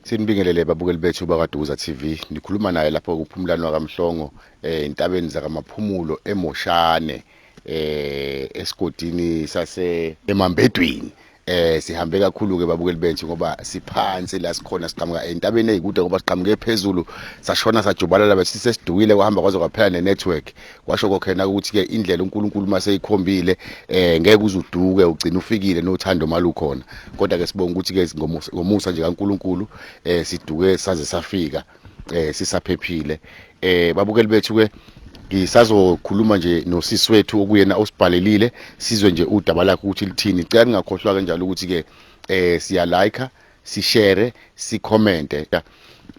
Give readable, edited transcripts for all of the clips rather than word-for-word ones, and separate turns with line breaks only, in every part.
Sinibingelele babukeli bethu bakaDukuza TV. Nikhuluma naye lapho kuphumulani wakaMhlongo entabeni zakaMaphumulo eMoshane esigodini sase eMambedwini. Sihambe kakhulu ke babukeli bethu ngoba siphansi la sikhona, siqhamuka entabeni ezikude ngoba siqhamuke phezulu sashona sajubalala bese sesidukile kwahamba kwaze kwaphela ne-network. Kwasho kokhena ukuthi ke indlela uNkulunkulu maseyikhombile ngeke uzuduke ugcina ufikile nothando malukhona. Kodwa ke sibonga ukuthi ke ngomusa nje kaNkulunkulu siduke saze safika sisaphephile. Babukeli bethu ke ngisazokhuluma nje nosisi wethu okuyena osibhalelile, sizwe nje udaba lakhe ukuthi lithini. Cela ningakhohlwa kanjalo ukuthi ke siya like, sishare, sicommente.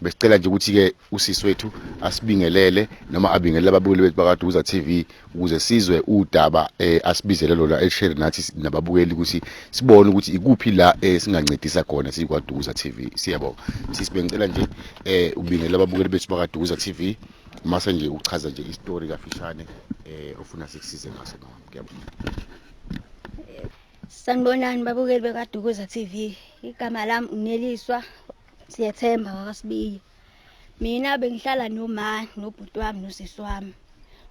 Besicela nje ukuthi ke usisi wethu asibingelele noma abingelele ababukeli bethu bakaDukuza TV ukuze sizwe udaba asibizele lona, eshare nathi nababukeli ukuthi sibone ukuthi ikuphi la singancedisa khona sikwaDukuza TV. Siyabonga sisi, bengicela nje ubingelele ababukeli bethu bakaDukuza TV mase nje uchaza nje istory kafishane ofuna sikusize ngaso mama. Ngiyabonga.
Sanibonani babukeli bekaDukuza TV. Igama lami uNeliswa Siyethemba wakaSibiya. Mina bengihlala noma nobhuti wami nosisi wami.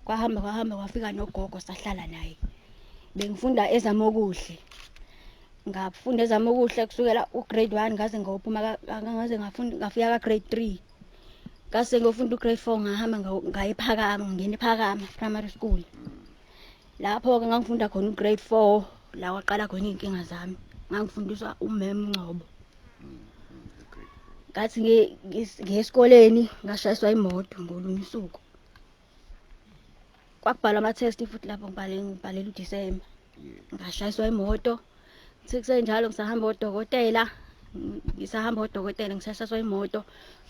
Kwahamba kwahamba kwafika nogogo sahlala naye. Bengifunda ezamokuhle. Ngafunda ezamokuhle kusukela ugrade 1 ngaze ngophuma ngaze ngafunda ngafika ka grade 3. Ngase ngiyofunda ugrade 4 ngahamba ngayiphakama ngingena ephakama primary school. Lapho-ke ngangifunda khona ugrade 4 la kwaqala khona iy'nkinga zami. Ngangifundiswa umem Ngcobo. Ngathi ngiye esikoleni ngashayiswa imoto ngolunye usuku. Kwakubhalwa ama-test futhi lapho ngibhale ngibhalela uDisemba. Ngashayiswa imoto. Kuthi kusenjalo ngisahamba odokotela, ngisahamba odokotela ngisashayiswa imoto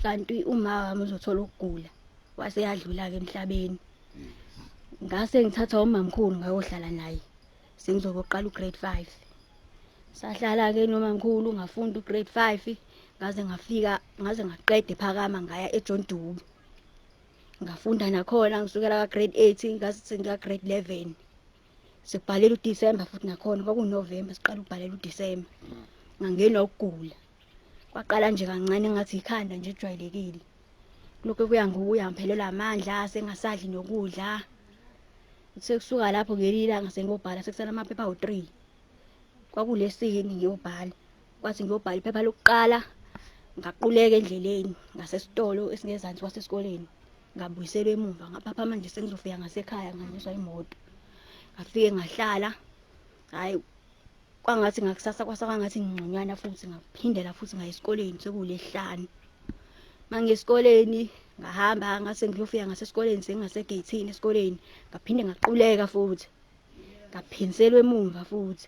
kanti uma wami uzothola ukugula. Wase yadlula-ke emhlabeni. Ngase ngithathwa umamkhulu ngayohlala naye. Sengizokoqala ugrade 5. Sahlala-ke nomamkhulu ngafunda ugrade 5 ngaze ngafika ngaze ngaqeda ephakama ngaya eJohn Dube. Ngafunda nakhona ngisukela ka grade 8 ngaze sengika grade 11. Sikubhalela uDecember futhi nakhona kwakuNovember siqala ukubhalela uDecember. Ngangenwa ukugula. Kwaqala nje kancane ngathi ikhanda nje ejwayelekile. Lokho kuya ngokuya ngiphelelwa amandla sengasadli nokudla. Sekusuka lapho ngelinye ilanga sengiyobhala sekusala amaphepha awu-3. Kwakulesini ngiyobhala. Kwathi ngiyobhala iphepha lokuqala ngaquleka endleleni ngasesitolo esingezansi kwasesikoleni. Ngabuyiselwa emumva ngaphapha manje sengizofika ngasekhaya ngamiswa imoto. Ngafike ngahlala hhayi kwangathi ngakusasa kwasa kwangathi ngingconywana futhi ngaphindela futhi ngaya esikoleni sekulesihlanu. Mangesikoleni ngahamba ngase ngiyofika ngasesikoleni sengingasegeyithini esikoleni ngaphinde ngaquleka futhi. Ngaphindiselwa emumva futhi.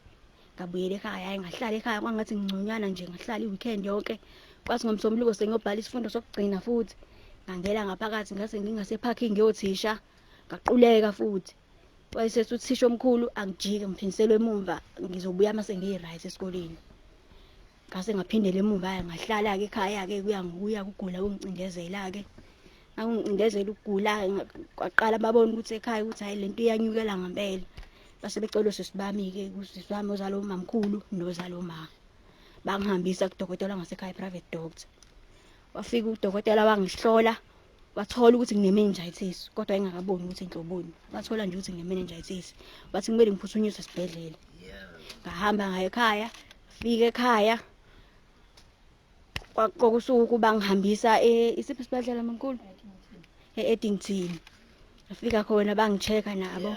Ngabuyela ekhaya hhayi ngahlala ekhaya kwangathi ngingconywana nje ngahlala i-weekend yonke. Kwathi ngoMsombuluko sengiyobhala isifundo sokugcina futhi. Ngangena ngaphakathi ngase ngingase-parking yothisha ngaquleka futhi. Wayesethi uthisha omkhulu angijike ngiphindiselwe emumva ngizobuya uma sengiyi-right esikoleni. Ngase ngaphindela emuva ngahlala-ke ekhaya-ke kuya ngokuya kugula kungicindezela-ke. Ngangicindezela ukugula kwaqala babona ukuthi ekhaya ukuthi hhayi lento iyanyukela ngempela. Base becela osisi bami-ke usisi wami ozala umamkhulu nozala uma. Bangihambisa kudokotela wangasekhaya private doctor. Wafika udokotela wangihlola wathola ukuthi ngine-meningitis kodwa engakaboni ukuthi inhloboni. Wathola nje ukuthi ngine-meningitis. Wathi kumele ngiphuthunyiswe esibhedlela. Ngahamba ngaya ekhaya, fika ekhaya kwakusuku bangihambisa isiphi isibhedlela mamkhulu? E-Addington. Ngafika khona bangi-check-a nabo.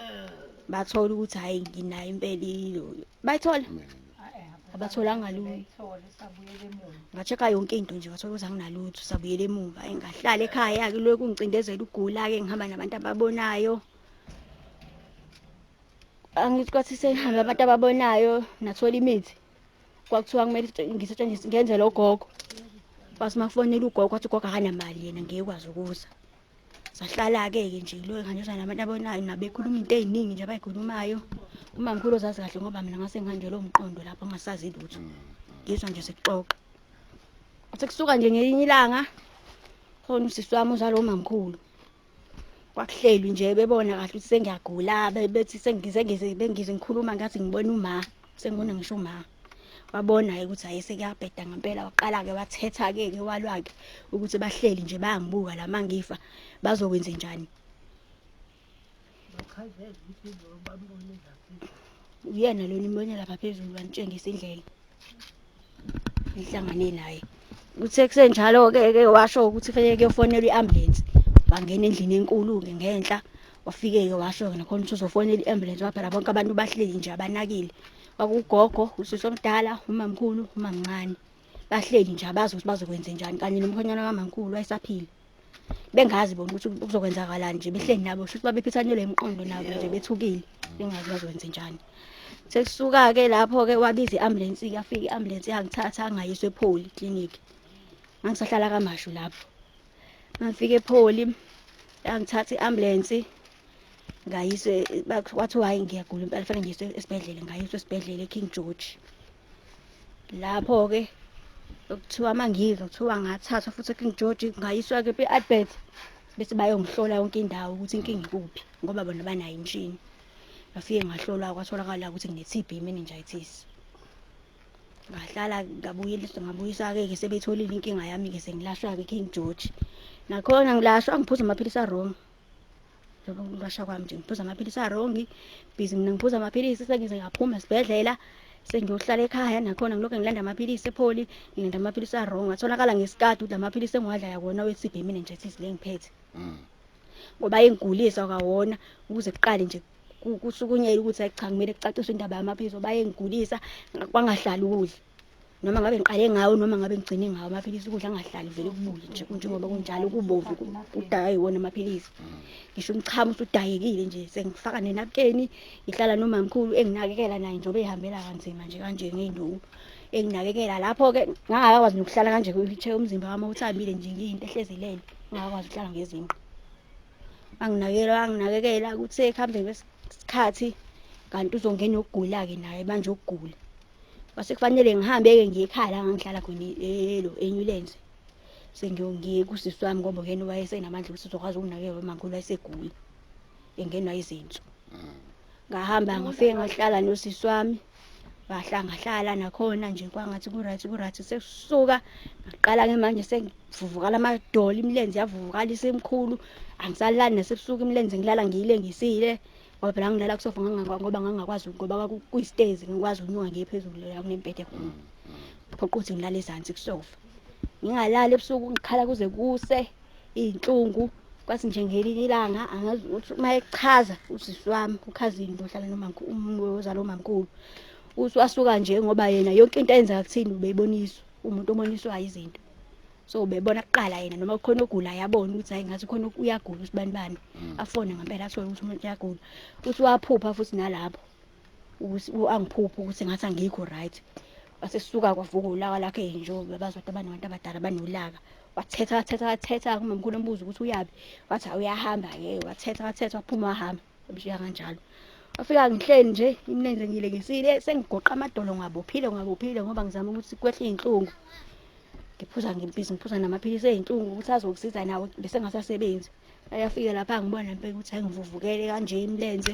Bathola ukuthi hhayi nginayo impela ilo. Bayithola? Abatholanga lutho. Nga-check-a yonke into nje bathola ukuthi anginalutho sabuyela emuva. Ngahlala ekhaya-ke lokhu ngicindezela ukugula-ke ngihamba nabantu ababonayo. Angithi kwathi sengihambe abantu ababonayo nathola imithi. Kwakuthiwa kumele ngisetshenziswe ngenzele ugogo. Kwathi makufonela ugogo wathi ugogo akanamali yena ngeke kwazi ukuza. Sahlala-ke ke nje lo ngihanjiswa nabantu abonayo nabekhuluma into ey'ningi nje abayikhulumayo. Umamkhulu ozazi kahle ngoba mina ngase ngihanjelwe umqondo lapho ngingasazi lutho. Ngizwa nje sekuxoxa. Sekusuka nje ngelinye ilanga khona usisi wami ozala umamkhulu. Kwakuhlelwi nje bebona kahle ukuthi sengiyagula bethi sengize ngize bengize ngikhuluma ngathi ngibona uma sengibona ngisho uma. Wabona-ke ukuthi hhayi sekuyabheda ngempela, waqala-ke wathetha-ke ke walwa-ke ukuthi bahleli nje bayangibuka la mangifa bazokwenzenjani. Uyena lona imbone lapha phezulu wanitshengisa indlela ngihlangane naye. Kuthe kusenjalo-ke ke washo ukuthi kufanele kuyofonelwa i-ambulensi. Wangena endlini enkulu-ke ngenhla, wafike-ke washo-ke nakhona ukuthi uzofonela i-ambulensi ngoba phela bonke abantu bahleli nje abanakile. Kwakugogo, usisi omdala, umamkhulu, umamncane. Bahleli nje abazi ukuthi bazokwenzenjani kanye nomkhwenyana kamamkhulu wayesaphila. Bengazi bona ukuthi kuzokwenzakalani nje behleli nabo shuthi babephithanelwe imiqondo nabo nje bethukile bengazi bazokwenzenjani. Sekusuka-ke lapho-ke wabiza i-ambulensi-ke yafika i-ambulensi yangithatha ngayiswa ePholi clinic. Ngangisahlala KaMashu lapho. Mangifika ePholi yangithatha i-ambulensi ngayiswe kwathiwa hhayi ngiyagula impela kufanele ngiyiswe esibhedlela ngayiswa esibhedlela eKing George. Lapho-ke kuthiwa uma ngidla kuthiwa ngathathwa futhi eKing George ngayiswa-ke e-Albert bese bayongihlola yonke indawo ukuthi inkinga ikuphi ngoba bona banayo imishini. Ngafike ngahlolwa kwatholakala ukuthi ngine-T_B meningitis. Ngahlala ngabuyela ngabuyiswa-ke ke sebeyitholile inkinga yami-ke sengilashwa-ke King George. Nakhona ngilashwa ngiphuza amaphilisi a-wrong. Njengoba ukulashwa kwami nje ngiphuza amaphilisi a-wrong, busy mina ngiphuza amaphilisi sengize ngaphuma esibhedlela sengiyohlala ekhaya nakhona ngilokhu ngilanda amaphilisi epholi ngilanda amaphilisi a-wrong. Ngatholakala ngesikade ukuthi la maphilisi engiwadlayo akuwona we-T_B meningitis le engiphethe. Ngoba ayengigulisa kwawona ukuze kuqale nje kusukunyelwe ukuthi hayi cha kumele kucaciswe indaba yamaphilisi ngoba ayengigulisa kwangahlali ukudla. Noma ngabe ngiqale ngawo noma ngabe ngigcine ngawo amaphilisi ukudla angahlali vele kubuye nje kunjengoba kunjalo kubomvu kudaywa yiwona amaphilisi. Ngisho umchamo usudayekile nje sengifaka nenapukeni ngihlala nomamkhulu enginakekela naye njengoba ehambela kanzima nje kanje ngey'nduku enginakekela. Lapho-ke ngangakwazi nokuhlala kanje kwi-wheelchair umzimba wami uthambile nje ngiyinto ehlezi ilele ngingakwazi ukuhlala ngezinqa. Wanginakekela wanginakekela kuthe ekuhambeni kwesikhathi kanti uzongena ukugula-ke naye manje ukugula. Kwase kufanele ngihambe-ke ngiye ekhaya la ngangihlala khona elo eNewlands. Sengiye kusisi wami ngoba uyena owayesenamandla ukuthi uzokwazi ukunakekela umakhulu wayesegula engenwa izinso. Ngahamba ngafike ngahlala nosisi wami ngahlala nakhona nje kwangathi ku-right ku-right sekusuka ngaqala-ke manje sengivuvukala amadolo imilenze yavuvukala isemkhulu angisalali nasebusuku imilenze ngilala ngiyilengisile ngoba phela ngilala kusofa ngoba ngangingakwazi ngoba kuyisitezi ngikwazi ukunyuka ngiye phezulu la kunembhede khona phoqa ukuthi ngilale ezansi kusofa ngingalali ebusuku ngikhala kuze kuse iy'nhlungu kwathi nje ngelinye ilanga angazi ukuthi uma echaza usisi wami ukhazini ohlala ozala umamkhulu uthi wasuka nje ngoba yena yonke into ayenzeka kuthini ubeyiboniswa umuntu oboniswayo izinto so ubebona kuqala yena noma kukhona ogula yabona ukuthi hayi ngathi khona uyagula usibani bani afone ngempela athole ukuthi umuntu uyagula uthi waphupha futhi nalapho ukuthi angiphuphi ukuthi ngathi angikho right wasesisuka kwavuka ulaka lakhe nje bazothi abantu abadala banolaka wathetha wathetha wathetha kumamkhulu embuza ukuthi uyapi wathi uyahamba-ke wathetha wathetha waphuma wahamba emshiya kanjalo wafika ngihleli nje imilenze ngiyilengisile sengigoqa amadolo ngabophile ngabophile ngoba ngizama ukuthi kwehle iy'nhlungu ngiphuza ngimbizi ngiphuza namaphilisi ey'nhlungu ukuthi azokusiza nawo bese ngasasebenzi ayafika lapha ngibona impela ukuthi ayingivuvukele kanje imilenze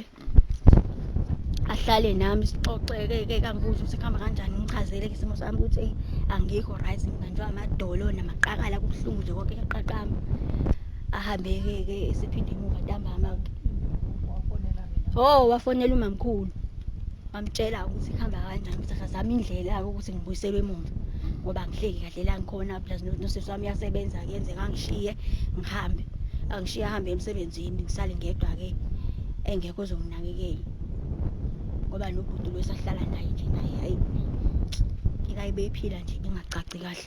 ahlale nami sixoxeke-ke kangibuza ukuthi kuhamba kanjani ngichazele isimo sami ukuthi eyi angikho right ngibanjwa amadolo namaqakala kubuhlungu nje konke kuyaqaqamba ahambe-ke-ke esiphinde emuva ntambama-ke oh wafonela umamkhulu wamtshela ukuthi kuhamba kanjani ukuthi akazame indlela-ke ukuthi ngibuyiselwe emuva ngoba angihleki kahle la ngikhona plus nosisi wami uyasebenza kuyenzeka angishiye ngihambe angishiye ahambe emsebenzini ngisale ngedwa-ke engekho ozonginakekela ngoba nobhuti lo esahlala naye nje naye hayi ikayibe iphila nje ingacaci kahle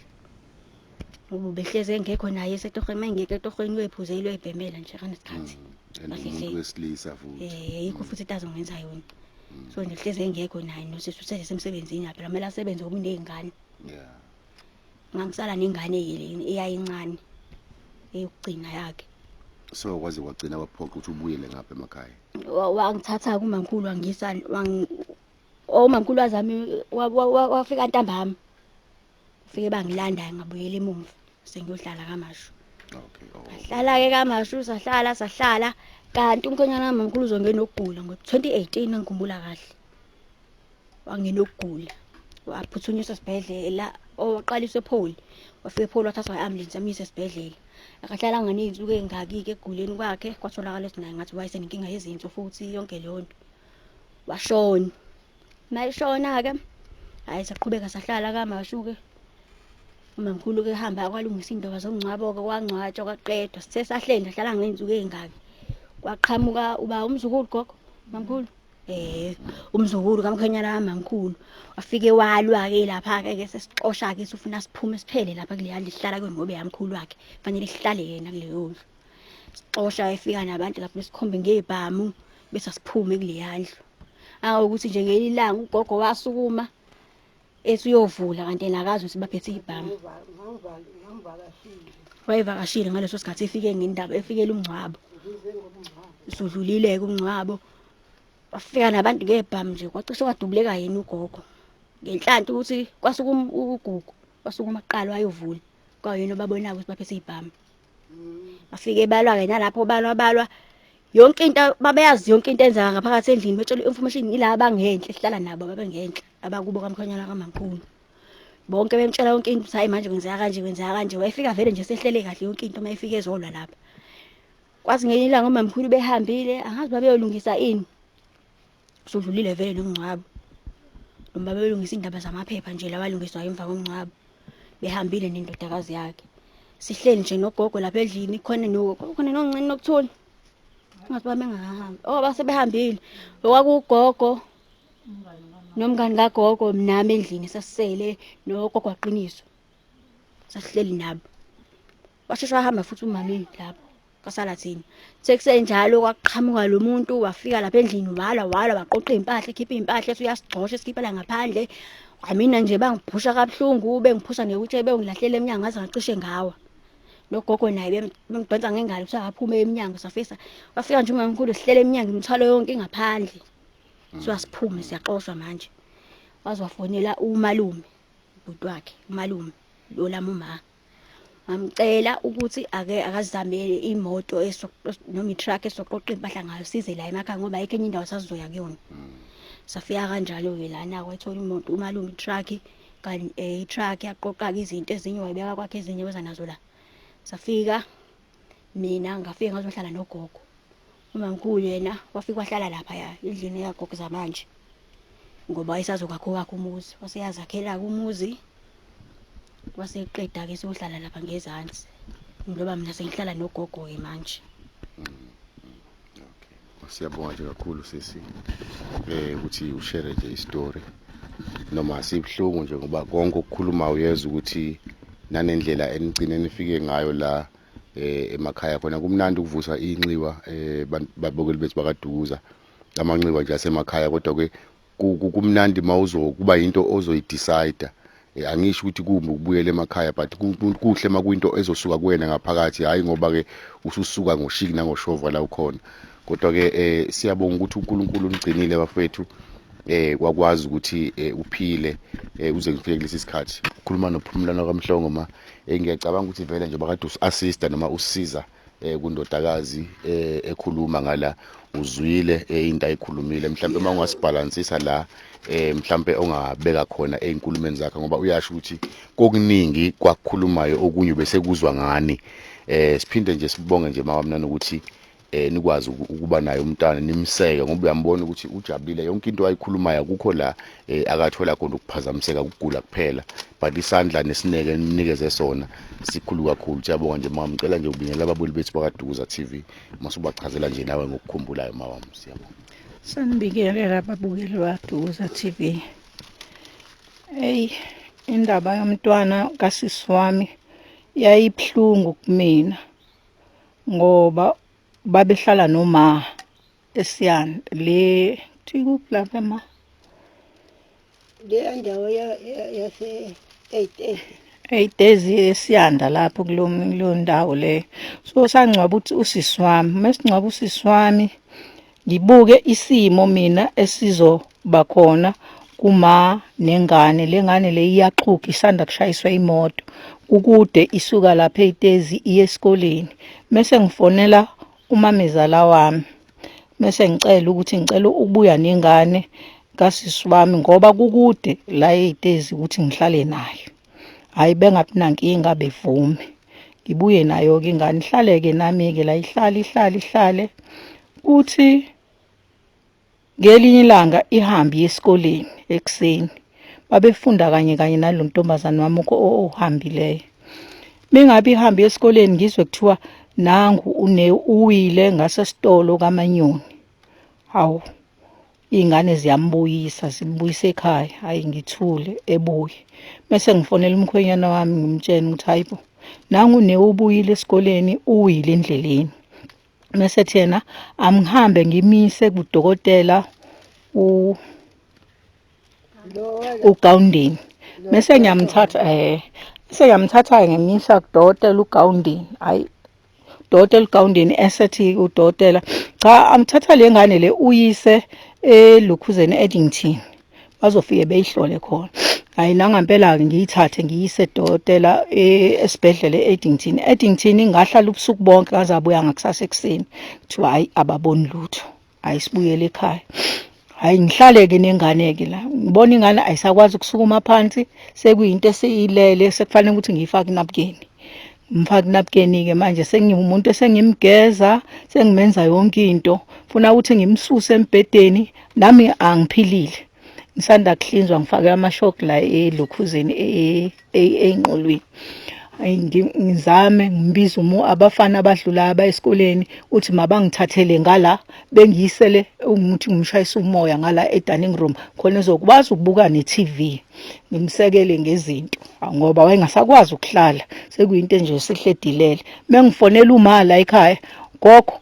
ngoba ubehlezi engekho naye esetohweni uma engekho etohweni uyoyiphuzela uyoyibhemela nje kanesikhathi
And umuntu wesilisa futhi.
Yikho futhi into azongenza yona. So nje hlezi engekho naye nosisi usesemsebenzini phela kumele asebenze ngoba uney'ngane.
Yeah.
Ngangisala nengane le eyayincane eyokugcina yakhe.
So kwaze kwagcina kwaphoqa ukuthi ubuyele ngapha emakhaya.
Wangithatha kumamkhulu wangisa umamkhulu wazami wafika ntambama. Ufike bangilanda ngabuyela emuva sengiyohlala KaMashu.
Okay. Oh.
Ngahlala-ke KaMashu sahlala sahlala kanti umkhwenyana kamamkhulu uzongena ukugula ngo-2018 angikhumbula kahle. Wangena ukugula. Waphuthunyiswa esibhedlela, owaqaliswa ePholi. Wafika ePholi wathathwa i-ambulance yamyisa esibhedlela. Akahlalanga ney'nsuku ey'ngaki-ke ekuguleni kwakhe, kwatholakala ukuthi naye ngathi wayesenenkinga yezinso futhi yonke leyo nto. Washona. Mayeshona-ke, hhayi saqhubeka sahlala kaMashu-ke. Umamkhulu-ke ehamba kwalungisa iy'ndaba zomngcwabo-ke, kwangcwatshwa kwaqedwa. Sithe sahleli nje ahlala ngey'nsuku ey'ngaki. Kwaqhamuka uba umzukulu gogo, mamkhulu. Umzukulu kamkhwenyana kamamkhulu. Wafike walwa-ke lapha-ke ke sesixosha-ke sifuna siphume siphele lapha kuleya ndlu sihlala kuyona ngoba eyamkhulu wakhe. Fanele sihlale yena kuleyo ndlu. Sixosha efika nabantu lapha besikhombe ngey'bhamu bese asiphume kuleya ndlu. Angokuthi nje ngelinye ilanga ugogo wasukuma ethi uyovula kanti yena akazi ukuthi baphethe iy'bhamu. Wayevakashile ngaleso sikhathi efike ngendaba efikela umngcwabo. Usudlulile-ke umngcwabo. Wafika nabantu ngebhamu nje kwacishe kwadubuleka yena ugogo. Ngenhlanhla ukuthi kwasuka uGugu wasukuma kuqala wayovula. Kwayena obabonayo ukuthi baphethe iy'bhamu. Bafike balwa-ke nalapho balwa balwa yonke into babeyazi yonke into enzeka ngaphakathi endlini betshela i-information ila abangenhla esihlala nabo babengenhla abakubo kamkhwenyana kamamkhulu. Bonke bemtshela yonke into ukuthi hayi manje kwenzeka kanje kwenzeka kanje. Wayefika vele nje sehlele kahle yonke into uma efika ezolwa lapha. Kwathi ngelinye ilanga umamkhulu behambile angazi babeyolungisa ini. Usudlulile vele nomngcwabo. Noma babelungisa indaba zamaphepha nje lawa alungiswayo emva komngcwabo. Behambile nendodakazi yakhe. Sihleli nje nogogo lapha endlini khona no khona noncane nokuthula. Ngathi bamengakahambi. Oh base behambile. Okwakugogo nomngani kagogo nami endlini sasisele nogogo waqiniso. Sasihleli nabo. Washeshe wahamba futhi umamini lapho. Kwasala thina. Sekusenjalo kwaqhamuka lo muntu wafika lapha endlini walwa walwa waqoqa iy'mpahla ekhipha iy'mpahla ethi uyasigxosha esikhiphela ngaphandle. Kwamina nje bangiphusha kabuhlungu bengiphusha newheelchair beyongilahlela emnyango ngaze ngacishe ngawa. Nogogo naye bemdonsa ngengalo kuthiwa akaphume emnyango safisa. Wafika nje umamkhulu sihlele emnyango imithwalo yonke ingaphandle. Kuthiwa siphume siyaxoshwa manje. Waze wafonela umalume ubhuti wakhe umalume lo lami uma. Ngamcela ukuthi ake akazamele imoto noma i-truck esoqoqa impahla ngayo size la emakhaya ngoba ayikho enye indawo sasizoya kuyona. Safika kanjalo-ke lana wayithola imoto umalume i-truck kanye i-truck yaqoqa-ke izinto ezinye wayibeka kwakhe ezinye weza nazo la. Safika mina ngafika ngazohlala nogogo. Umamkhulu yena wafika wahlala laphaya endlini yagogo zamanje ngoba wayesazokwakha owakhe umuzi waseyazakhela-ke umuzi waseqeda-ke siyohlala lapha ngezansi ngoba mina sengihlala nogogo-ke manje.
Siyabonga nje kakhulu sisi ukuthi ushare nje istory noma sibuhlungu nje ngoba konke okukhuluma uyezwa ukuthi nanendlela enigcine nifike ngayo la emakhaya khona kumnandi ukuvusa inxiwa babukeli bethu bakaDukuza amanxiwa nje asemakhaya kodwa ke kumnandi mawuzokuba into ozoyidecide. Angisho ukuthi kumbi ukubuyela emakhaya but kuhle makuyinto ezosuka kuwena ngaphakathi hayi ngoba ke ususuka ngoshiki nangoshova la ukhona. Kodwa ke siyabonga ukuthi uNkulunkulu unigcinile bafethu kwakwazi ukuthi uphile uze ngifike kulesi sikhathi. Ukhuluma noPhumlana kaMhlongo ma ngiyacabanga ukuthi vele nje bakade uassista noma usiza kundodakazi ekhuluma ngala uzwile into ayikhulumile mhlawumbe uma ungasibhalansisa la mhlawumbe ongabeka khona einkulumeni zakhe ngoba uyasho ukuthi kokuningi kwakukhulumayo okunye bese kuzwa ngani. Siphinde nje sibonge nje mawami nanokuthi nikwazi ukuba naye umntana nimseke ngoba uyambona ukuthi ujabulile yonke into ayikhulumayo akukho la akathola khona ukuphazamiseka ukugula kuphela but isandla nesineke nimnikeze sona sikhulu kakhulu. Siyabonga nje mama, ngicela nje ubingelela ababukeli bethu bakaDukuza TV masubachazela nje nawe ngokukhumbulayo mawami. Siyabonga.
Sanibingelela ababukeli baDukuza TV. Hey, indaba yomntwana kasisi wami yayibuhlungu kumina ngoba babehlala noma esiyana le kuphi lapha ma
leya ndawo yase 8
8 esiyanda lapho kulo ndawo le. So sangcwaba ukuthi usisi wami, mesingcwaba usisi wami ngibuke isimo mina esizoba khona kuma nengane. Lengane le iyaxhuga isanda kushayiswa imoto, kukude isuka lapha eTezi iye esikoleni. Mase ngifonela umamezala wami mase ngicela ukuthi ngicela ukubuya nengane Kasisi wami ngoba kukude la ey'tezi ukuthi ngihlale nayo. Hhayi bengabi nankinga bevume. Ngibuye nayo-ke ingane ihlale-ke nami-ke la ihlale ihlale ihlale. Kuthi ngelinye ilanga ihambe iye esikoleni ekuseni. Babefunda kanye kanye nalo ntombazane wami ohambileyo. Mengabe ihambe esikoleni ngizwe kuthiwa nangu une uwile ngasesitolo kaManyoni. Hawu iy'ngane ziyambuyisa zimbuyisa ekhaya hhayi ngithule ebuye mese ngifonela umkhwenyana wami ngimtshene ukuthi hayi bo nangu ne ubuyile esikoleni uwile endleleni mese ethi yena angihambe ngimise kudokotela uGawundini mese ngiyamthatha bese ngiyamthatha-ke ngimyisa kudokotela uGawundini hhayi udokotela uGawundini esethi udokotela cha amthatha le ngane le uyise elukhuzeni Eddington bazofike beyihlole khona hayi nangampela-ke ngiyithathe ngiyise dokotela esibhedlela e-Eddington Eddington ngahlala ubusuku bonke ngaze abuya ngakusasa ekuseni kuthiwa hhayi ababoni lutho hayi sibuyele ekhaya hayi ngihlale-ke nengane-ke la ngibona ingane ayisakwazi ukusukuma phansi sekuyinto eseyilele sekufanele ukuthi ngiyifake inabukeni ngimfake inabukeni-ke manje sengiwumuntu esengimgeza sengimenza yonke into funa ukuthi ngimsuse embhedeni nami angiphilile ngisanda kuhlinzwa ngifake amashok la elokhuzeni ey'nqolweni ngizame ngimbize umu abafana abadlulayo abayesikoleni uthi mabangithathele ngala bengiyisele ukuthi ngimshayise umoya ngala e-dining room khona ezokwazi ukubuka ne-TV ngimsekele ngezinto ngoba wayengasakwazi ukuhlala sekuyinto nje sihledilele mengifonela uma la ekhaya gogo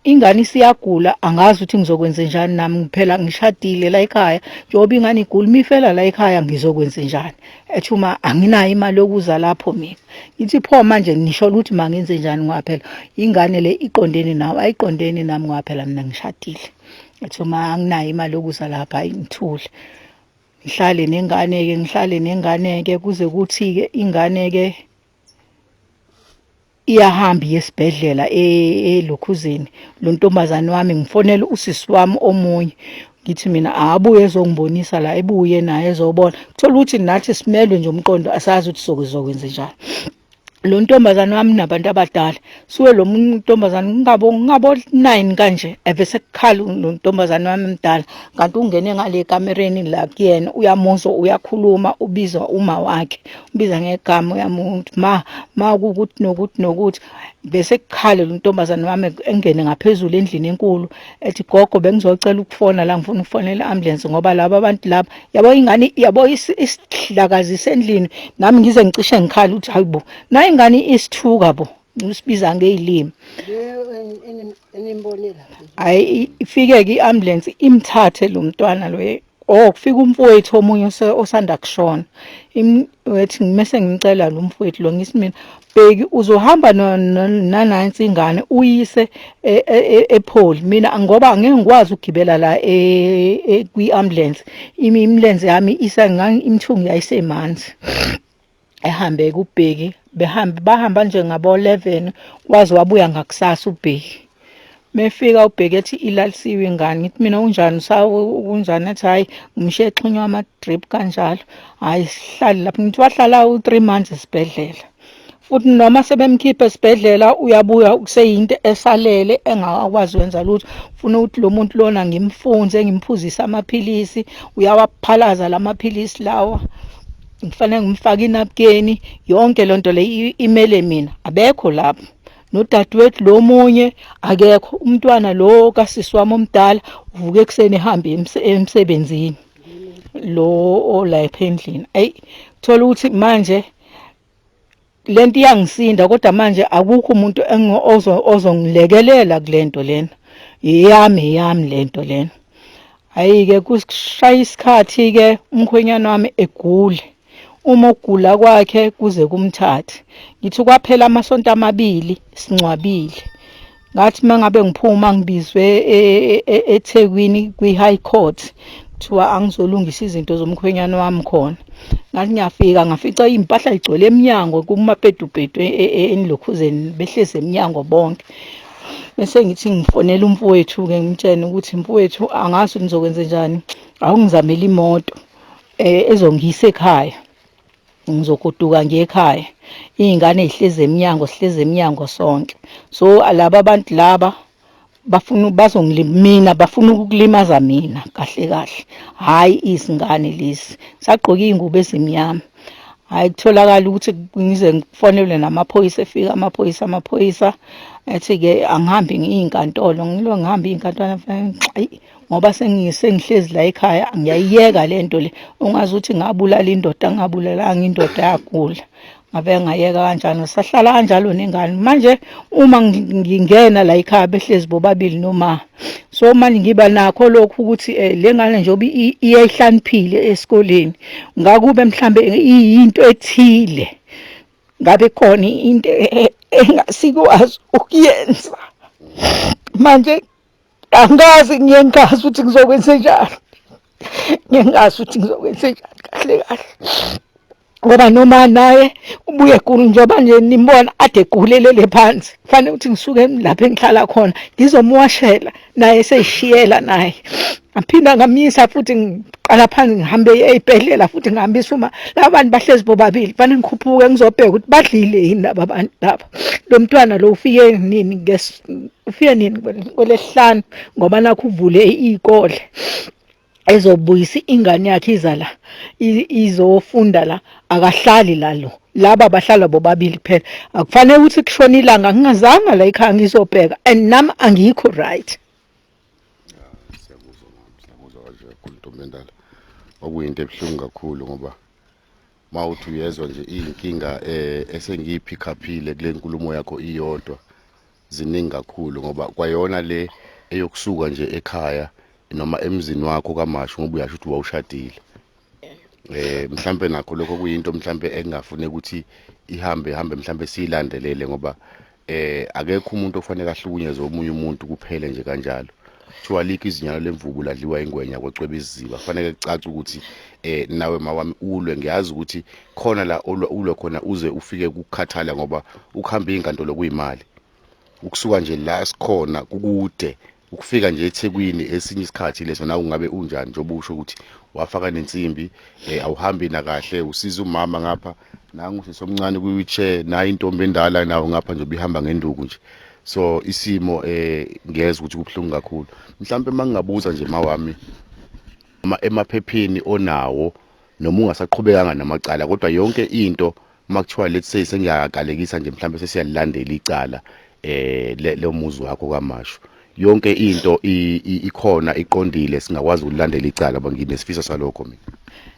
Ingane isiyagula angazi ukuthi ngizokwenzenjani nami phela ngishadile la ekhaya njengoba ingane igula uma ifela la ekhaya ngizokwenzenjani ethi uma anginayo imali yokuza lapho mina ngithi pho manje ngisho ukuthi mangenzenjani ngoba phela ingane le iqondene nawe ayiqondene nami ngoba phela mina ngishadile ethi uma anginayo imali yokuza lapha hayi ngithule ngihlale nengane-ke ngihlale nengane-ke kuze kuthi-ke ingane-ke Iyahamba iye esibhedlela elokhuzeni lo ntombazane wami ngifonela usisi wami omunye ngithi mina abuye ezongibonisa la ebuye naye ezobona kuthola ukuthi nathi simelwe nje umqondo asazi ukuthi sokuzokwenza njani lo ntombazane wami nabantu abadala suke lo ntombazane ngabo ngabo 9 kanje ebese kukhala lo ntombazane wami mdala kanti ungene ngale kamereni la kuyena uyamuzwa uyakhuluma ubizwa uma wakhe ubiza ngegama uyamuntu ma ma kukuthi nokuthi nokuthi bese kukhale lo ntombazane wami engene ngaphezulu endlini enkulu ethi gogo bengizocela ukufona la ngifuna ukufonela i-ambulance ngoba laba abantu laba yabo ingane yabo isihlakazi sendlini nami ngize ngicishe ngikhala ukuthi hayibo nayo ingane isithuka bo usibiza ngeyilimi hayi ifike-ke i-ambulance imthathe lo mntwana lo Oh kufika umfowethu omunye osanda kushona. Wethi ngimese ngimcela lo mfowethu lo ngithi mina bheki uzohamba nanansi ingane uyise e, e, e, epholi mina ngoba angeke ngikwazi ukugibela la kwi-ambulance imilenze yami imithungu yayisemanzi ehambe kubheki behambe bahamba nje ngabo 11 waze wabuya ngakusasa ubheki mefika ubheki ethi ilalisiwe ingane ngithi mina unjani unjani ethi hayi ngimshiye exhunywa ama-drip kanjalo hhayi sihlale lapho ngithi wahlala u-three months esibhedlela futhi noma sebemkhipha esibhedlela uyabuya kuseyinto esalele engakwazi wenza lutho funa ukuthi lo muntu lona ngimfunze ngimphuzise amaphilisi uyawaphalaza la maphilisi lawa ngifanele ngimfake inapukeni yonke loo nto le imele mina abekho lapho nodadewethu lo munye akekho umntwana lo kasisi wami omdala uvuka ekuseni ehambe emsebenzini lo olapha endlini ayi thola ukuthi manje lento iyangisinda kodwa manje akukho umuntu ozongilekelela kulento lena yami yami lento lena Hhayi-ke kushaya isikhathi-ke umkhwenyana wami egule. Uma ukugula kwakhe kuze kumthathe. Ngithi kwaphela amasonto amabili singcwabile. Ngathi uma ngabe ngiphuma ngibizwe eThekwini kwi-High Court kuthiwa angizolungisa izinto zomkhwenyana wami khona. Ngathi ngiyafika ngafica iy'mpahla y'gcwele emnyango kumapedupedu endilokhuzeni behlezi emnyango bonke. Bese ngithi ngifonela umfowethu-ke ngimtshene ukuthi mfowethu angazi ukuthi ngizokwenze njani. Awungizamele imoto ezongiyisa ekhaya, ngizogoduka ngiye ekhaya. Iy'ngane y'hlezi emnyango, sihlezi emnyango sonke. So laba bantu laba bafuna mina bafuna ukukulimaza mina kahle kahle, hhayi izingane lezi. Sagqoke iy'ngubo ezimnyama. Hhayi kutholakala ukuthi ngize ngifonelwe namaphoyisa, efika amaphoyisa, amaphoyisa ethi-ke angihambi ngiye iy'nkantolo, ngilo ngihambe iy'nkantolo, hhayi ngoba sengihlezi la ekhaya ngiyayiyeka le nto le. Ungazi ukuthi ngabulala indoda, ngingabulalanga indoda yagula. Ngabe ngayeka kanjani, sahlala kanjalo nengane. Manje uma ngingena la ekhaya behlezi bobabili noma. So manje ngiba nakho lokhu ukuthi le ngane njengoba iyayihlaniphile esikoleni, ngakube mhlambe iyinto ethile, ngabe khona into engasikwazi ukuyenza. Manje angazi, ngiye ngazi ukuthi ngizokwenzenjani, ngiye ngazi ukuthi ngizokwenzenjani kahle kahle, ngoba noma naye ubuye egula, njengoba nje nimbona ade egulelele phansi, kufanele ukuthi ngisuke lapho engihlala khona ngizomuwashela naye seyishiyela naye. Ngaphinda ngamyisa futhi, ngiqala phansi ngihambe ey'bhedlela futhi ngihambisa uma laba bantu bahlezi bobabili, kufanele ngikhuphuke ngizobheka ukuthi badlile yini laba bantu laba. Lo mntwana lo ufike nini, ufike nini kwelesihlanu, ngoba nakho uvule iy'kole ezobuyisa ingane yakhe iza la izofunda la, akahlali la lo, laba bahlala bobabili kuphela. Akufanele ukuthi kushone ilanga ngingazanga la ekhaya ngizobheka, and nami angikho right.
Siyakuzwa mama, siyakuzwa kanje kakhulu ntombi endala. Okuyinto ebuhlungu kakhulu ngoba mawuthi uyezwa nje iy'nkinga esengiyiphikhapile kule nkulumo yakho iyodwa, ziningi kakhulu ngoba kwayona le eyokusuka nje ekhaya noma emzini wakho kaMashu, ngoba uyasho ukuthi wawushadile, mhlambe nakho lokho kuyinto mhlambe engafune ukuthi ihambe hambe, mhlambe siyilandelele, ngoba akekho umuntu ofanele ahlukunyezwe omunye umuntu kuphele nje kanjalo. Kuthiwa likho izinyalo lemvubu ladliwa ingwenya kwecweba isiziba. Kufanele kucace ukuthi nawe mawami ulwe, ngiyazi ukuthi khona la ulwe khona uze ufike kukhathala, ngoba ukuhamba inkantolo kuyimali. Ukusuka nje la sikhona kukude ukufika nje eThekwini, esinye isikhathi leso nawe ungabe unjani, njengoba usho ukuthi wafaka nensimbi, awuhambi nakahle, usiza umama ngapha, nangu usisi omncane kwi-wheelchair, nayo intombi endala nawo ngapha nje ubihamba ngenduku nje. So isimo ngiyezwa ukuthi kubuhlungu kakhulu. Mhlawumbe mangingabuza nje mawami, emaphepheni onawo noma ungasaqhubekanga namacala, kodwa yonke into makuthiwa let's say sengiyakalekisa nje, mhlawumbe sesiyalilandela icala lomuzi wakho kaMashu, yonke into ikhona iqondile, singakwazi ukulandela icala? Nginesifiso salokho mina.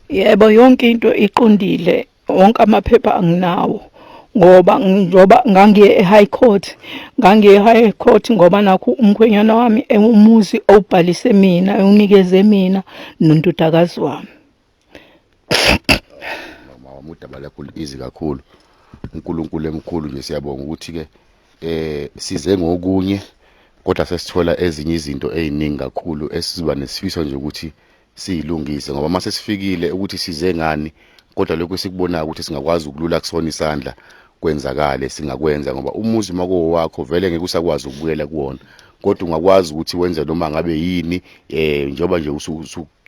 Yebo, yonke into iqondile, wonke amaphepha anginawo, ngoba njengoba ngangiye e-high court, ngangiye e-high court ngoba nakho umkhwenyana wami umuzi owubhalise mina, ewunikeze mina nondodakazi wami.
Mama wami, udaba lakho easy kakhulu. uNkulunkulu emkhulu nje, siyabonga ukuthi ke size ngokunye, kodwa sesithola ezinye izinto eziningi kakhulu esizoba nesifiso nje ukuthi siyilungise, ngoba mase sifikile ukuthi size ngani, kodwa lokho esikubonayo ukuthi singakwazi ukulula kusona isandla kwenzakale, singakwenza, ngoba umuzi makuwakho vele ngeke usakwazi ukubuyela kuwona, kodwa ungakwazi ukuthi wenze noma ngabe yini, njengoba nje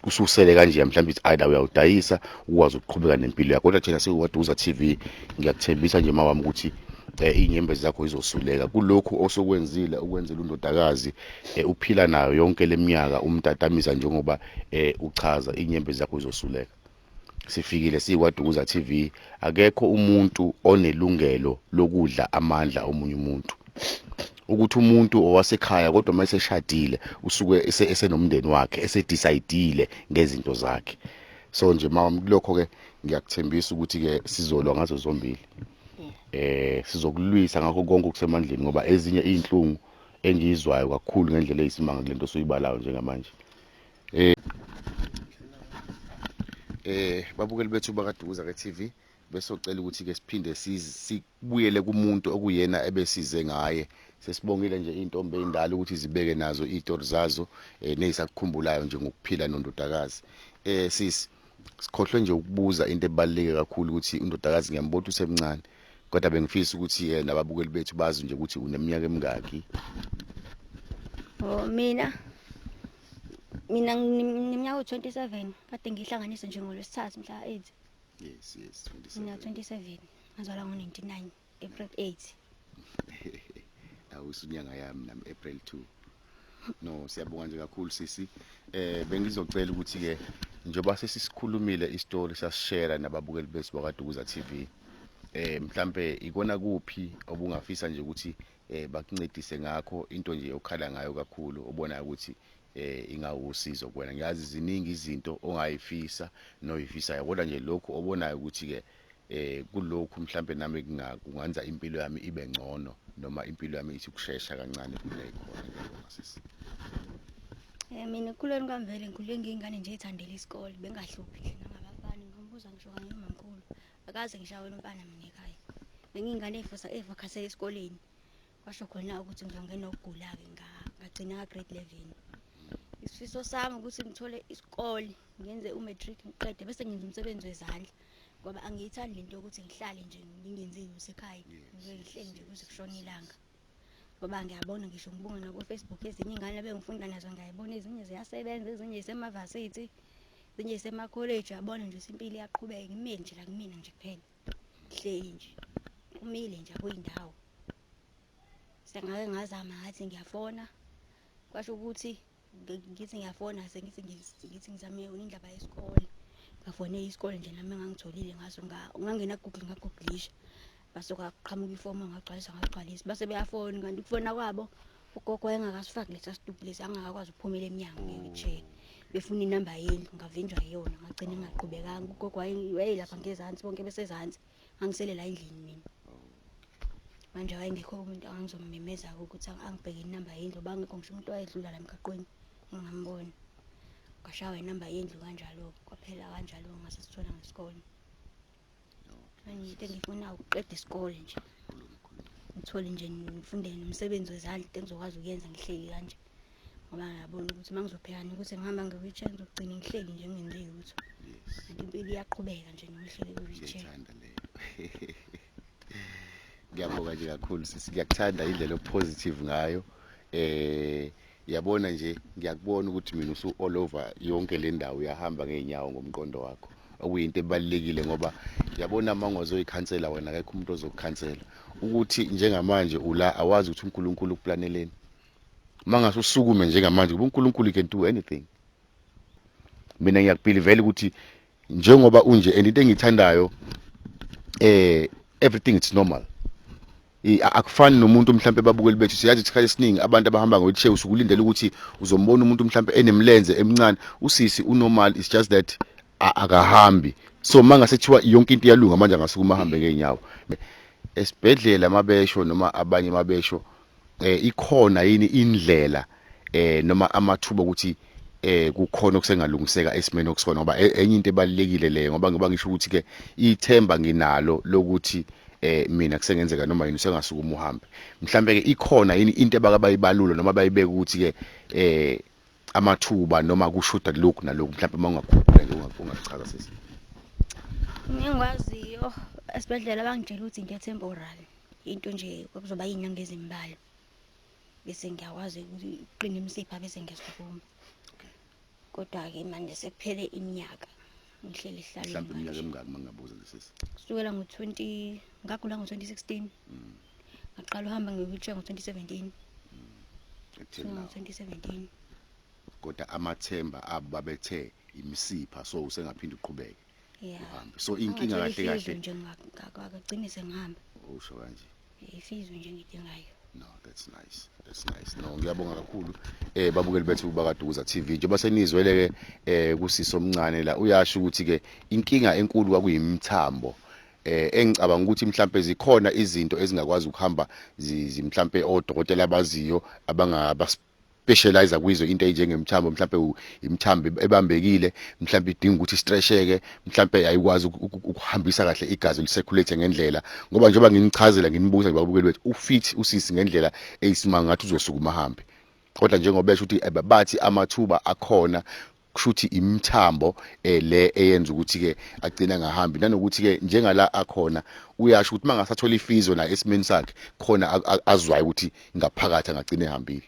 ususele kanje, mhlawumbe ithi either uyawudayisa ukwazi ukuqhubeka nempilo yakho. Kodwa thina sikuKwaDukuza TV, ngiyakuthembisa nje mawami ukuthi iy'nyembezi zakho izosuleka kulokhu osokwenzile, ukwenzela undodakazi uphila nayo yonke leminyaka umtatamisa njengoba uchaza, iy'nyembezi zakho izosuleka. Sifikile siyiKwaDukuza TV, akekho umuntu onelungelo lokudla amandla omunye umuntu. Ukuthi umuntu owasekhaya kodwa uma eseshadile usuke esenomndeni wakhe, esedecide ngezinto zakhe. So nje mama, kulokho ke ngiyakuthembisa ukuthi ke sizolwa ngazo zombili, sizokulwisa ngakho konke okusemandleni, ngoba ezinye izinhlungu engiyizwayo kakhulu ngendlela eyisimanga kulento osuyibalayo njengamanje. Babukeli bethu bakaDukuza ke TV, besocela ukuthi ke siphinde sibuyele kumuntu okuyena ebesize ngaye. Sesibongile nje intombi eyindala ukuthi zibeke nazo izitori zazo nezisakukhumbulayo nje ngokuphila nondodakazi. Sisi, sikhohlwe nje ukubuza into ebaluleke kakhulu, ukuthi undodakazi ngiyambona usemncane, kodwa bengifisa ukuthi nababukeli bethu bazi nje ukuthi uneminyaka emingaki.
Oh, mina Mina ngineminyaka ewu-27, kade ngihlanganise nje ngoLwesithathu mhla 8.
Yes, 27.
Mina 27, ngazalwa ngo-99 April 8.
Awusunyanga yami nami, April 2. No, siyabonga nje kakhulu sisi. Bengizocela ukuthi ke njengoba sesisikhulumile istory, sasishare nababukeli bethu bakaDukuza TV. Mhlambe ikona kuphi obungafisa nje ukuthi bakuncedise ngakho, into nje okhala ngayo kakhulu, obona ukuthi ingawusizo kuwena? Ngiyazi ziningi izinto ongayifisa noyifisayo, kodwa nje lokhu obonayo ukuthi ke kulokhu mhlambe nami kungenza impilo yami ibe ngcono, noma impilo yami ithi kushesha kancane kuneyikhona. Ngiyabonga sisi.
Mina ekukhuleni kwami vele ngikhule ngiyingane nje ethandela isikole, bengahluphi nje nangabafana. Ngimbuza ngisho kanye nomamkhulu, akaze ngishawele umfana mina ekhaya. Bengiyingane efosa efokhasela esikoleni. Kwasho khona ukuthi ngizongena ukugula-ke, ngagcina ka-grade 11. Isifiso sami ukuthi ngithole isikole, ngenze u-matric ngiqede, bese ngenza umsebenzi wezandla, ngoba angiyithandi lento yokuthi ngihlale nje ngingenzi lutho ekhaya, ngibe ngihleli nje kuze kushone ilanga, ngoba ngiyabona ngisho ngibuka nako-Facebook ezinye iy'ngane ebengifunda nazo, ngiyayibona ezinye ziyasebenza, ezinye zisemavasithi, ezinye zisemakholeji. Uyabona nje ukuthi impilo iyaqhubeka, imile nje la kumina nje kuphela, ngihleli nje, kumile nje akuyindawo. Sengake ngazama ngathi ngiyafona, kwasho ukuthi ngithi ngiyafona, sengithi ngithi ngizame indaba yesikole, ngafone isikole nje nami engangitholile ngaso, ngangena ku-Google, ngagooglisha, basuka qhamuka ifomu, ngagcwalisa ngagcwalisa, base beyafona. Kanti ukufona kwabo ugogo wayengakasifaki lesa situpu lesi, angakakwazi ukuphumela emnyango nge-wheelchair, befuna inamba yendlu, ngavinjwa yiyona, ngagcina ngingaqhubekanga. Ugogo wayelapha ngezansi, bonke besezansi, ngangisele la endlini mina. Manje wayengekho umuntu angizommemeza ukuthi angibheke inamba yendlu, bangekho ngisho umuntu owayedlula la emgaqweni engingambona. Ngashawa inamba yendlu kanjalo, kwaphela kanjalo, ngase sithola ngesikole. Manje into engifuna ukuqeda isikole nje, ngithole nje ngifunde nomsebenzi wezandla, into engizokwazi ukuyenza ngihleli kanje, ngoba ngiyabona ukuthi uma ngizobhekana ukuthi ngihamba nge-wheelchair ngizogcina ngihleli nje ngingenzi lutho, kanti impilo iyaqhubeka nje nokuhleli kwi-wheelchair.
Ngiyayithanda leyo. Ngiyabonga nje kakhulu sisi, ngiyakuthanda indlela opositive ngayo. Yabona nje, ngiyakubona ukuthi mina usu all over yonke le ndawo, uyahamba ngeenyawo ngomqondo wakho, okuyinto ebalulekile, ngoba yabona uma ungazoyikhansela wena, akekho umuntu ozokukhansela. Ukuthi njengamanje ula, awazi ukuthi uNkulunkulu ukuplaneleni. Uma ngase usukume njengamanje, kuba uNkulunkulu can do anything. Mina ngiyakubelievela ukuthi njengoba unje, and into engiyithandayo, everything it's normal. Akufani nomuntu mhlambe, babukeli bethu, siyazi isikhathi esiningi abantu abahamba nge-wheelchair usuke ulindele ukuthi uzombona umuntu mhlambe enemlenze emincane. Usisi unormal, it's just that akahambi. So mangase kuthiwa yonke into iyalunga manje, angasukuma ahambe ngeenyawo. Esibhedlela mabesho noma abanye mabesho, ikhona yini indlela noma amathuba ukuthi kukhona okusengalungiseka esimeni okusona? Ngoba enye into ebalulekile leyo, ngoba ngisho ukuthi ke ithemba nginalo lokuthi mina kusengenzeka noma yini, usengasukuma uhambe. Mhlambe ke ikhona yini into abaka bayibalula noma bayibeka ukuthi ke amathuba noma kushoda lokhu nalokhu, mhlambe uma ungakhuphula nje, ungachaza sisi?
Engikwaziyo esibhedlela, bangitshela ukuthi into temporary, into nje kuzoba iy'nyanga ezimbalwa, bese ngiyakwazi ukuthi iqine imisipha, bese ngiyasukuma. Kodwa-ke manje sekuphele iminyaka ngihleli esihlalweni.
Mhlawumbe iminyaka
kanje.
Emingaki, uma ngingabuza nje sisi?
Kusukela ngo-20, ngagula ngo-2016, ngaqala uhamba nge-wheelchair ngo-2017.
Ekutheni now.
Ngo-2017.
Kodwa amathemba abo babethe imisipha, so usengaphinde uqhubeke
Ya.
uhambe. So inkinga
Angathola
kahle
i-physio
kahle
nje, ngagcine sengihamba.
Usho kanje.
I-physio nje engidingayo.
No, that's nice, that's nice. No, ngiyabonga kakhulu, babukeli bethu bakaDukuza TV. Njengoba senizwele ke kusisi omncane la, uyasho ukuthi ke inkinga enkulu kwakuyimithambo. Engicabanga ukuthi mhlambe zikhona izinto ezingakwazi ukuhamba mhlambe odokotela abaziyo abangaba specialize kuyizo into enjengemthambo, mhlambe imithambo ebambekile, mhlambe idinga ukuthi stretcheke, mhlambe ayikwazi ukuhambisa kahle igazi licirculate ngendlela, ngoba njengoba nginichazela, nginibuza nje babukeli bethu, ufit usisi ngendlela eyisimanga, ngathi uzosukuma ahambe. Kodwa njengoba esho ukuthi bathi amathuba akhona, kushuthi imithambo le eyenza ukuthi ke agcina ngahambi, nanokuthi ke njengala akhona, uyasho ukuthi mangasathola i-physio la esimeni sakhe khona azwayo ukuthi ngaphakathi angagcina ehambile.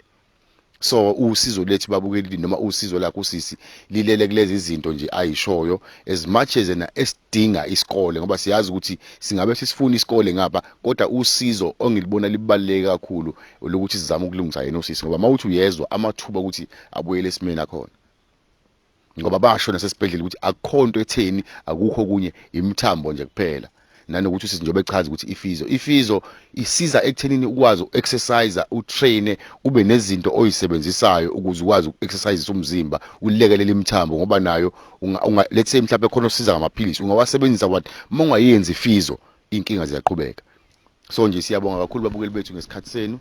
So usizo lethu babukeli noma usizo lakho usisi lilele kulezi zinto nje ayishoyo, as much as yena esidinga isikole, ngoba siyazi ukuthi singabe sisifuna isikole ngapha, kodwa usizo ongilibona libaluleke kakhulu lokuthi sizame ukulungisa yena usisi, ngoba mawuthi uyezwa amathuba ukuthi abuyele esimeni akhona, ngoba basho nasesibhedlela ukuthi akukho nto etheni, akukho okunye, imithambo nje kuphela. Nanokuthi usisi njengoba echaza ukuthi ifizo isiza ekuthenini ukwazi uku-exercise, utraine, ube nezinto oyisebenzisayo ukuze ukwazi uku-exercise umzimba, ulekelele imithambo, ngoba nayo unga, let's say mhlawumbe khona osiza ngamaphilisi ungawasebenzisa, but uma ungayenzi ifizo inkinga ziyaqhubeka. So nje siyabonga kakhulu babukeli bethu ngesikhathi senu.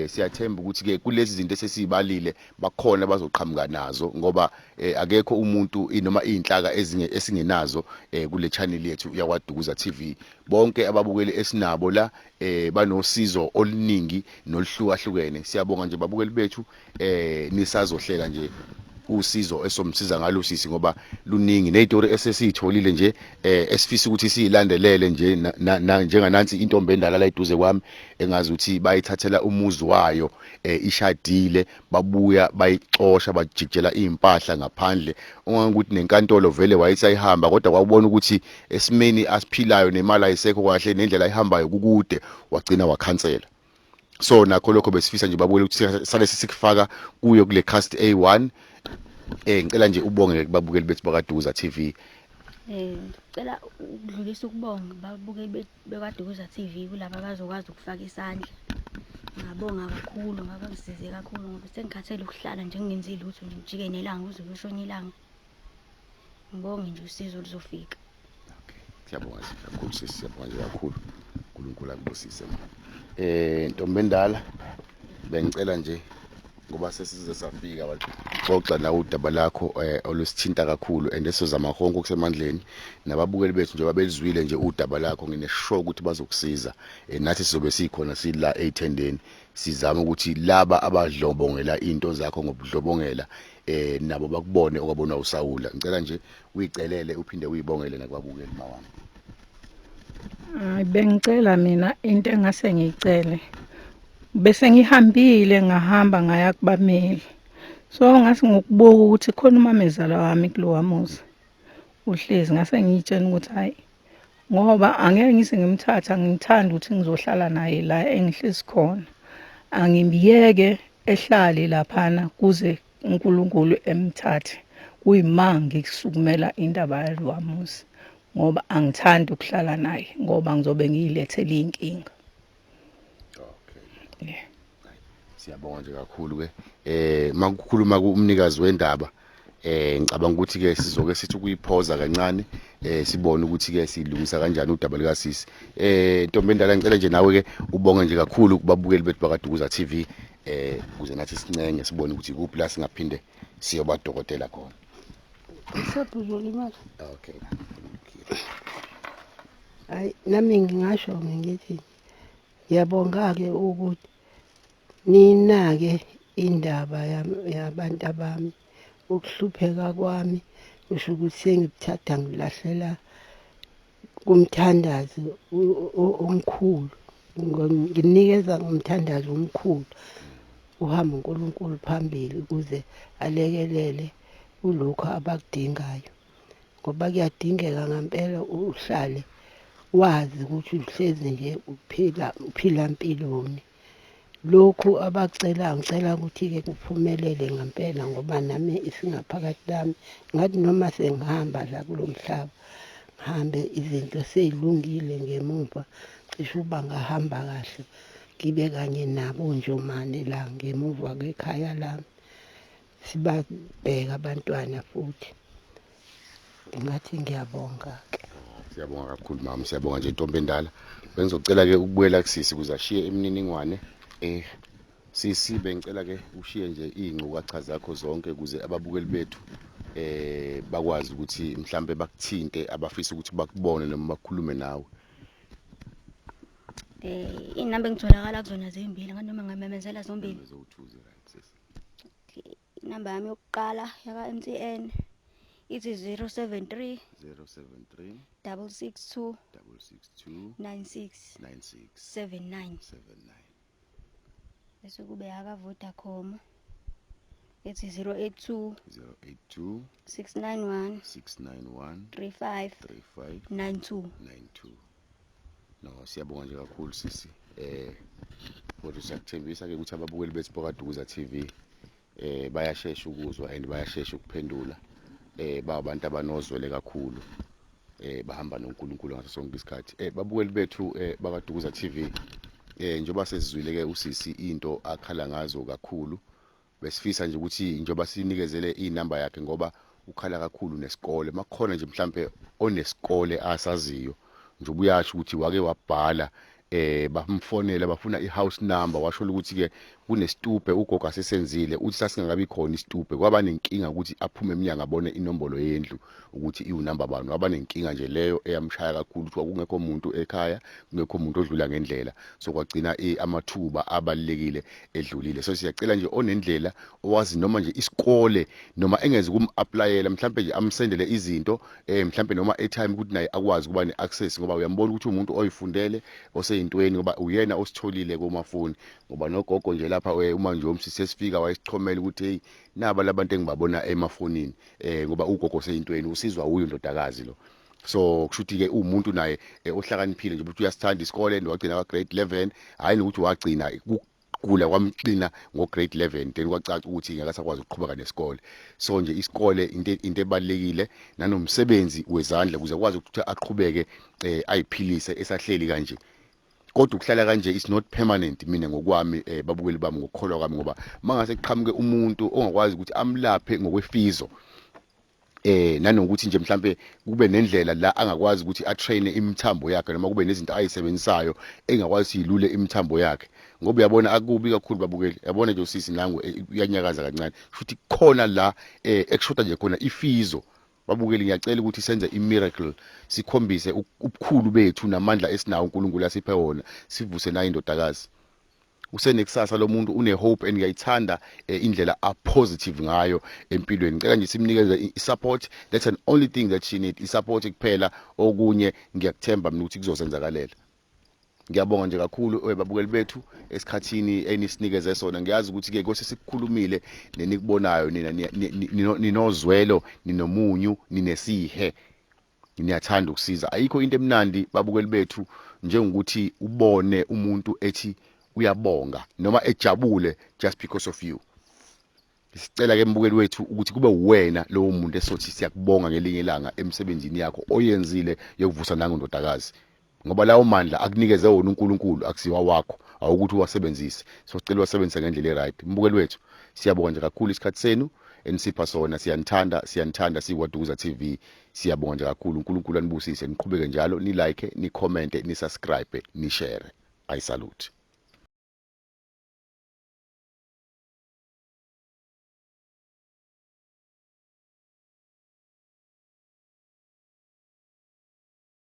Siyathemba ukuthi ke kulezi zinto esesizibalile bakhona bazoqhamuka nazo, ngoba akekho umuntu noma izinhlaka ezinge esingenazo kule channel yethu yakwaDukuza TV. Bonke ababukeli esinabo la banosizo oluningi noluhlukahlukene. Siyabonga nje babukeli bethu, nisazohlela nje usizo esomsiza ngalo sisi, ngoba luningi nezitori esesitholile nje esifisa ukuthi siyilandelele nje, njenganansi intombi endala la eduze kwami engazi ukuthi bayithathela umuzi wayo, ishadile, babuya bayixosha, bajikijela izimpahla ngaphandle, ungangokuthi nenkantolo vele wayethi ayihamba, kodwa kwabona ukuthi esimeni asiphilayo nemali ayisekho kahle nendlela ayihambayo kukude, wagcina wakhansela. So nakho lokho besifisa nje babukele ukuthi sale sikufaka kuyo kule cast A1. Ngicela nje ubonge kubabukeli bethu bakaDukuza TV.
Ngicela ukudlulisa ukubonga babukeli bekaDukuza TV kulaba abazokwazi ukufaka isandla. Ngabonga kakhulu ngoba ngisize kakhulu, ngoba sengikhathele ukuhlala nje ngingenzi lutho nje, ngijike nelanga kuze kuyoshona ilanga. Ngibonge nje usizo luzofika.
Okay, siyabonga kakhulu sisi, siyabonga nje kakhulu. uNkulunkulu akubusise. Ntombi endala, bengicela nje ngoba sesize safika waxoxa nawe udaba lakho olusithinta kakhulu, and esizama konke okusemandleni nababukeli bethu njengoba belizwile nje udaba lakho, nginesure ukuthi bazokusiza. Nathi sizobe sikhona sila ethendeni sizama ukuthi laba abadlobongela into zakho ngobudlobongela nabo bakubone okwabonwa uSawula. Ngicela nje uyicelele uphinde uyibongele nakubabukeli mawami.
Hayi, bengicela mina into engase ngiyicele, bese ngihambile ngahamba ngaya kubameli, so ngase ngokubuka ukuthi khona umamezala wami kulowa muzi uhlezi, ngase ngiyitshela ukuthi hayi, ngoba angeke ngize ngimthatha, ngithanda ukuthi ngizohlala naye la engihlezi khona, angimyeke ehlale laphana kuze uNkulunkulu emthathe, kuyima ngikusukumela indaba yalowa muzi, ngoba angithandi ukuhlala naye ngoba ngizobe ngiyilethele inkinga.
Okay. Yeah. Siyabonga nje kakhulu ke. Makukhuluma kumnikazi wendaba, ngicabanga ukuthi ke sizoke sithi ukuyiphoza kancane, sibone ukuthi ke silungisa kanjani udaba lika sisi. Ntombi endala, ngicela nje nawe ke ubonge nje kakhulu kubabukeli bethu bakaDukuza TV, ukuze nathi sincenge sibone ukuthi kuphi la singaphinde siyoba dokotela khona.
Sebuzolimala.
Okay.
Hayi, nami ngingasho ngithi ngiyabonga-ke ukuthi ninake indaba yabantu abami, ukuhlupheka kwami, kusho ukuthi sengikuthatha ngilahlela kumthandazi omkhulu, nginikeza ngomthandazo omkhulu, uhamba uNkulunkulu phambili ukuze alekelele kulokhu abakudingayo, ngoba kuyadingeka ngempela uhlale wazi ukuthi uhlezi nje uphila uphila mpiloni. Lokhu abakucelayo ngicela ukuthi-ke kuphumelele ngempela, ngoba nami isingaphakathi lami ngathi noma sengihamba la kulo mhlaba ngihambe izinto sey'lungile ngemuva, cishe uba ngahamba kahle ngibe kanye nabo njomane la ngemuva kwekhaya lami, sibabheke abantwana futhi. Ngingathi ngiyabonga-ke.
Siyabonga kakhulu mama, siyabonga nje ntombi endala. Bengizocela ke ukubuyela kusisi ukuze ashiye imininingwane. Sisi, bengicela ke ushiye nje iy'ngcukacha zakho zonke ukuze ababukeli bethu bakwazi ukuthi mhlambe bakuthinte, abafisa ukuthi bakubone noma bakhulume nawe.
Iy'namba engitholakala kuzona zimbili, ngathi noma ngamemezela zombili.
Ezowu-two right sisi.
Inamba yami yokuqala yaka-MTN ithi 073
073
662
662
96
96
79,
79.
Bese kube yaka Vodacom Ethi 082
082
691
691
35
35
92.
92. No, siyabonga nje kakhulu sisi. Kodwa siyakuthembisa ke ukuthi ababukeli bethu bakaDukuza TV bayashesha ukuzwa and bayashesha ukuphendula. Ba abantu abanozwele kakhulu. Bahamba noNkulunkulu ngaso sonke isikhathi. Babukeli bethu bakaDukuza TV, njengoba sesizwile ke usisi into akhala ngazo kakhulu, besifisa nje ukuthi njengoba sinikezele inamba yakhe, ngoba ukhala kakhulu nesikole, makukhona nje mhlambe onesikole asaziyo, njengoba uyasho ukuthi wake wabhala, bamfonela bafuna ihouse number, washo ukuthi ke kunesitubhe ugogo asesenzile, uthi sasingakabi khona isitubhe, kwaba nenkinga ukuthi aphume eminyango abone inombolo yendlu ukuthi iwunamba bani. Waba nenkinga nje leyo eyamshaya kakhulu, ukuthi kwakungekho umuntu ekhaya, kungekho umuntu odlula ngendlela, so kwagcina amathuba abalekile edlulile. So siyacela nje onendlela owazi noma nje isikole, noma engeze kum-applyela, mhlambe nje amsendele izinto, mhlambe noma airtime, ukuthi naye akwazi ukuba ne-access, ngoba uyambona ukuthi umuntu oyifundele oseyintweni, ngoba uyena ositholile komafoni, ngoba nogogo nje lapha, uma nje umsisi esifika wayesichomela ukuthi hey, naba labantu engibabona emafonini, ngoba ugogo oseyintweni usizwa uyo ndodakazi lo. So kusho ukuthi ke umuntu naye ohlakaniphile nje, ukuthi uyasithanda isikole, wagcina ka grade 11, hayi nokuthi wagcina kugula kwamxina ngo grade 11, then kwacaca ukuthi ngeke asakwazi ukuqhubeka nesikole. So nje isikole into ebalekile, nanomsebenzi wezandla ukuze akwazi ukuthi aqhubeke ayiphilise esahleli kanje. Kodwa ukuhlala kanje is not permanent. Mina ngokwami, babukeli bami, ngokukholwa kwami, ngoba mangase kuqhamuke umuntu ongakwazi ukuthi amlaphe ngokwefizo, nanokuthi nje mhlambe kube nendlela la angakwazi ukuthi atrain imithambo yakhe, noma kube nezinto ayisebenzisayo engakwazi ilule imithambo yakhe, ngoba uyabona akubi kakhulu babukeli. Yabona nje usisi nangu, uyanyakaza kancane, futhi khona la ekushoda nje khona ifizo. Babukeli, ngiyacela ukuthi senze i-miracle, sikhombise ubukhulu bethu namandla esinawo uNkulunkulu asiphe wona, sivuse nayo indodakazi. Usenekusasa lo muntu, une hope, and ngiyayithanda indlela a positive ngayo empilweni. Ngicela nje simnikeze i-support. That's an only thing that she need, i-support kuphela. Okunye ngiyakuthemba mina ukuthi kuzosenzakalela. Ngiyabonga nje kakhulu, babukeli bethu, esikhathini enisinikeze sona. Ngiyazi ukuthi ke kose sikukhulumile nenikubonayo nina, ninozwelo, ninomunyu, ninesihe, niyathanda ukusiza. Ayikho into emnandi, babukeli bethu, njengokuthi ubone umuntu ethi uyabonga noma ejabule just because of you. Sicela ke, mbukeli wethu, ukuthi kube uwena lowo muntu esothi siyakubonga ngelinye ilanga emsebenzini yakho oyenzile yokuvusa nangondodakazi, ngoba lawo mandla akunikeze wona uNkulunkulu, akusiwa wakho, awukuthi uwasebenzise. So sicela uwasebenzise ngendlela e-right. Mbukeli wethu, siyabonga nje kakhulu isikhathi senu enisipha sona. Siyanithanda, siyanithanda siyiKwaDukuza TV. Siyabonga nje kakhulu. uNkulunkulu anibusise, niqhubeke njalo ni like, ni comment, ni subscribe, ni share. I salute.